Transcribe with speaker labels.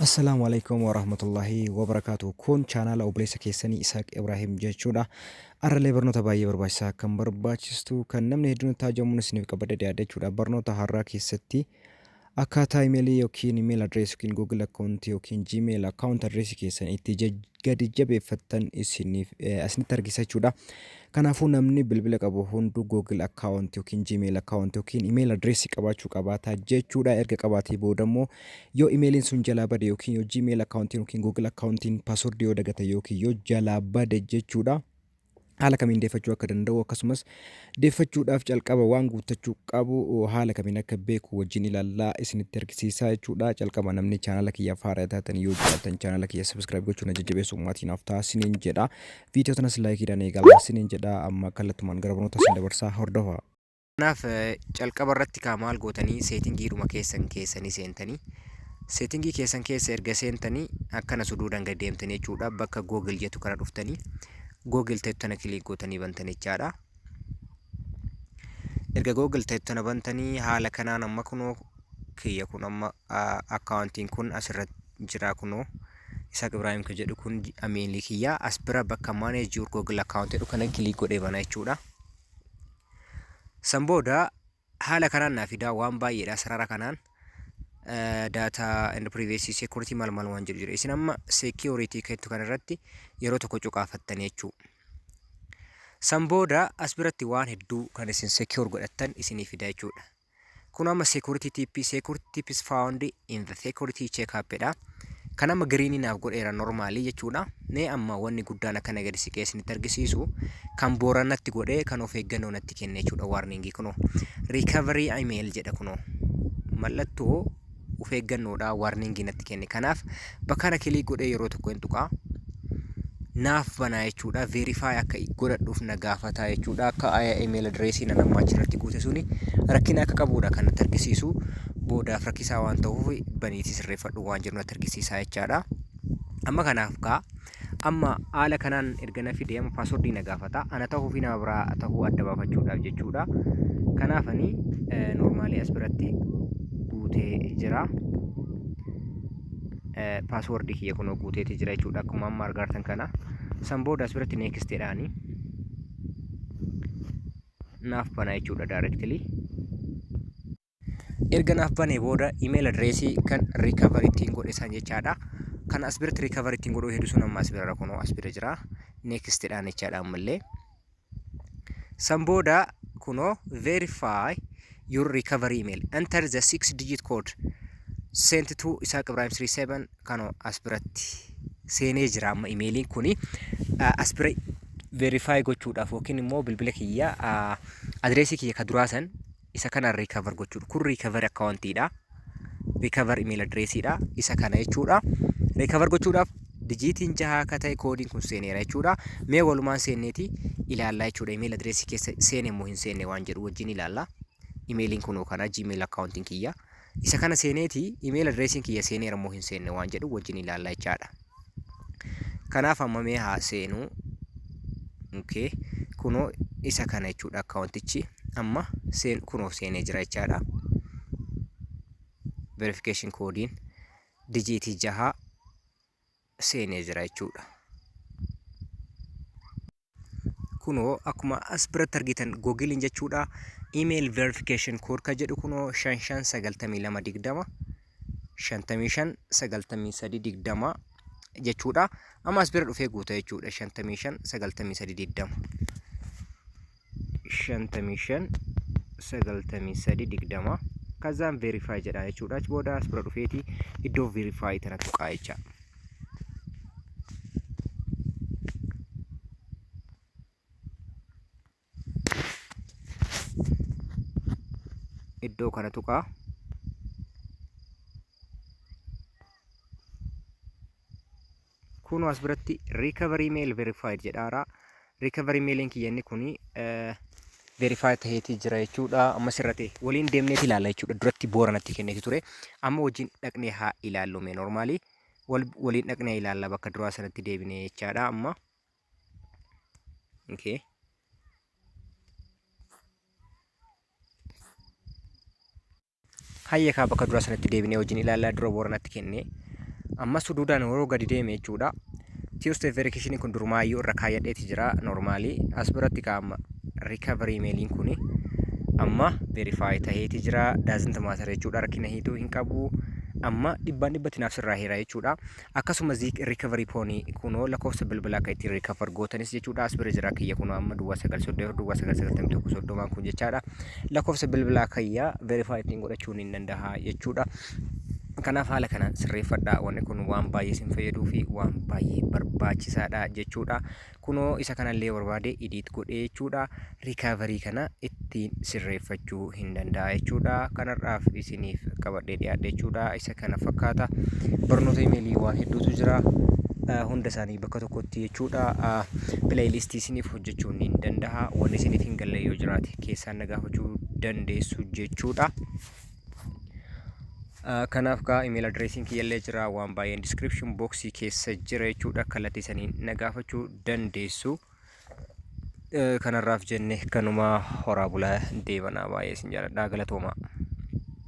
Speaker 1: Assalaamu alaikum warahmatullahi wabarakaatu. Kun chaanaala obboleessa keessanii Isaaq Ibraahim jechuudha. Arralee barnoota baay'ee barbaachisaa kan barbaachistu kan namni hedduun itti haajamuun isiniif qabadhe dhiyaadhe jechuudha. Barnoota har'aa keessatti akkaataa imeelii yookiin email address yookiin Google account yookiin Gmail account address keessan itti gadi jabeeffattan isiniif isinitti argisiisa jechuudha. Kanaafuu namni bilbila qabu hundu Google account yookiin Gmail account yookiin email address qabaachuu qabaata jechuudha. Erga qabaatee booda immoo yoo imeeliin sun jalaa bade yookiin yoo Gmail account yookiin Google accountiin password yoo dagate yookiin yoo jalaa bade jechuudha. Haala kamiin deeffachuu akka danda'u akkasumas deeffachuudhaaf calqaba waan guuttachuu qabu haala kamiin akka beeku wajjin ilaallaa isinitti argisiisaa jechuudha. Calqaba namni chaanala kiyyaaf haaraa taatan yoo jiraattan chaanala kiyya subscribe gochuun na jajjabeessu maatii naaf ta'a isiniin jedha. Viidiyoo tanas laayikiidhaan eegalaa isiniin jedha. Amma kallattumaan gara barnoota isin dabarsaa hordofaa.
Speaker 2: Kanaaf calqaba irratti kaa maal gootanii seetingiidhuma keessan keessanii seentanii seetingii keessan keessa erga seentanii akkana suduudhaan gad deemtanii jechuudha bakka Google jettu kana dhuftanii Google ta'ettu tana kiliik gootanii bantan jechaadha. Erga Google ta'ettu tana bantanii haala kanaan amma kunoo kiyya kun amma akkaawuntiin kun asirra jira kunoo Isaaq Ibraahim kan jedhu kun ameelii kiyya as bira bakka manage your Google account jedhu kana kiliik godhee bana jechuudha. San booda haala kanaan naa fidaa waan baay'eedha sarara kanaan data and privacy security maal maal waan jedhu jira. Isin amma security kettu kana irratti yeroo tokko cuqaafattanii jechuu. San booda as biratti waan hedduu kan isin secure godhattan isinii fida jechuudha. Kun amma security tip, security tip is found in the security checkup dha. Kan amma green naaf godheera normally jechuudha. Mee amma wanni guddaan akkana gadi siqee isinitti argisiisu kan boora natti godhee kan of eeggannoo natti kenne jechuudha warning kunoo. Recovery email jedha kunoo. Mallattoo of eeggannoodha warning natti kenne. Kanaaf bakka kana kilik godhee yeroo tokko hin tuqaa. Naaf banaa jechuudha. Verify akka godhadhuuf na gaafataa jechuudha. Akka email address nan amma achirratti guute suni rakkina akka qabuudha kan natti argisiisu. Boodaaf rakkisaa waan ta'uuf baniitii sirreeffadhu waan jedhu natti argisiisaa jechaadha. Amma kanaaf kaa amma haala kanaan erga na fide amma paaswordii na gaafata. Ana ta'uu fi nama biraa ta'uu adda baafachuudhaaf jechuudha. Kanaaf ani noormaalii as biratti guutee jira. Paaswordii kiyya kunoo guuteeti jira jechuudha. Akkuma amma argaartan kana. San booda as biratti next jedhaani. Naaf bana jechuudha directly. Erga naaf banee booda email address kan recover ittiin godhe san jechaadha. Kan as biratti recover ittiin godhuu hedu sun amma as bira kunoo as bira jira. Next dhaan jechaadha ammallee. San booda kunoo verify your recovery email. Enter the 6 digit code sent to Isaaq Ibrahim 37 kanoo as biratti seenee jira amma imeeliin kuni as bira verify gochuudhaaf yookiin immoo bilbila kiyya adreesii kiyya ka duraa san isa kana recover gochuudha. Kun recover account dha. Recover email address dha. Isa kana jechuudha. Recover gochuudhaaf dijiitiin jaha akka ta'e koodiin kun seeneera jechuudha. Mee walumaan seenneeti ilaallaa jechuudha. Email address keessa seene immoo hin seenne waan jedhu wajjin ilaalla. Emailiin kunoo kana Gmail accountiin kiyya. Isa kana seeneeti email addressiin kiyya seeneera immoo hin seenne waan jedhu wajjin ilaallaa jechaadha. Kanaaf amma mee haa seenu. Okay. Kunoo isa kana jechuudha akkaawuntichi amma seen kunoo seenee jira jechaadha. Verification koodiin dijiitii jaha seenee jira jechuudha. Kunoo akkuma as biratti argitan googiliin jechuudha email verification code ka jedhu kunoo 55 92 20 55 93 20 jechuudha. Amma as bira dhufee guuta jechuudha 55 93 20 55 93 20 kazaan verify jedha jechuudha. Achi booda as bira dhufeeti iddoo verify tana tuqaa jecha. Iddoo kana tuqaa. Kunoo as biratti recovery mail verified jedhaara. Recovery mailiin kiyya inni kuni verify taheetii jira jechuudha. Amma sirrate waliin deemneeti ilaalla jechuudha. Duratti boora natti kenneeti ture. Amma wajjin dhaqnee haa ilaallu mee normaalii. Waliin dhaqnee ilaalla bakka duraa sanatti deebinee jechaadha amma. Okay. Hayya kaa bakka duraa sanatti deebinee wajjin ilaallaa dura boora natti kenne. Amma suduudaan yeroo gadi deeme jechuudha. Two step verification kun durumaayyuu irra kaayyadheeti jira normally. As biratti kaa'ama recovery emailiin kuni amma verify taheeti jira. Doesn't matter jechuudha, rakkina hiituu hin qabu. Amma dhibbaan dhibbatti naaf sirraa heera jechuudha. Akkasumas recovery phone kunoo lakkoofsa bilbilaa akka ittiin recover gootanis jechuudha as bira jira. Kiyya kunoo amma 0934 0991 30n kun jechaadha. Lakkoofsa bilbilaa kiyya verify ittiin godhachuun hin danda'a jechuudha. Kanaaf haala kanaan sirreeffadhaa. Wanni kun waan baay'ee isin fayyaduu fi waan baay'ee barbaachisaadha jechuudha. Kunoo isa kanallee barbaade edit godhee jechuudha. Recovery kana ittiin sirreeffachuu hin danda'a jechuudha. Kanarraaf isiniif qabadhee dhiyaadhe jechuudha. Isa kana fakkaata. Barnoota imeelii waan hedduutu jira. Hunda isaanii bakka tokkotti jechuudha. Playlistii isiniif hojjechuun hin danda'a. Wanni isiniif hin galle yoo jiraate keessaan na gaafachuu dandeessu jechuudha. Kanaaf kaa email addressiin kiyyallee jira, waan baay'een description boxii keessa jira jechuudha, kallattii saniin na gaafachuu dandeessu. Kanarraaf jenne kanuma. Horaa bulaa, deebanaa, baay'ee isin jaaladha, galatooma.